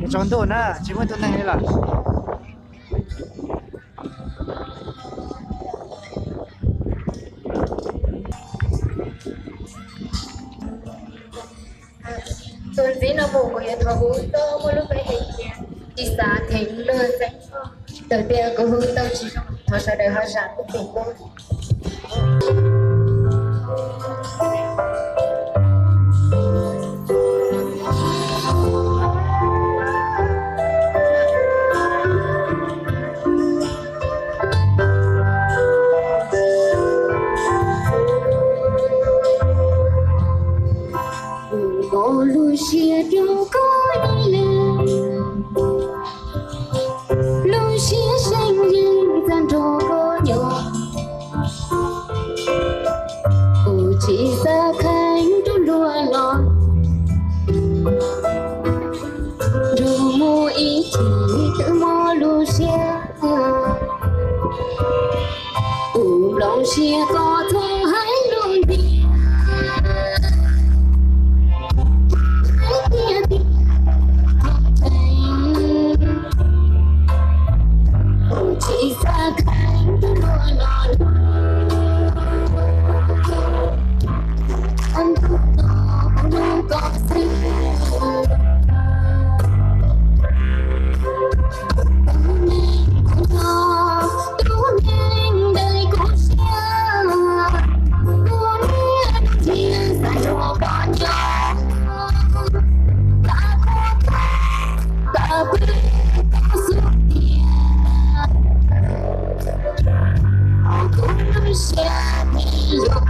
Tsaus ntuj na, tsis muaj ib tug neeg li lawm. Txuas ntxiv no mus kuv yuav thov hu tuaj muaj lub npe hais tias Tsis Xav Theev Luag Xeeb Txhoj. Txawm tias kuv hu tau tsis zoo, thov sawv daws ho zam lub txim pub. Kuv muaj lub siab rau koj ib leeg, lub siab seev yeej txawj nrog koj nyob. Kuv tsis xav kheev rau luag los, nrog mus ib chim twb mob lub siab. Kuv nplooj siab koj txhob hais lus ntxias, hais tias tiag, kuv tsis xav kheev rau luag los, ntub no kuv hlub koj xwb. Tus neeg kuv nco, tus neeg nrog kuv siab, kuv niam thiab xav nrog koj nyob, tas koj tas, tas pw koj xub tiag, kuv lub siab pib yuav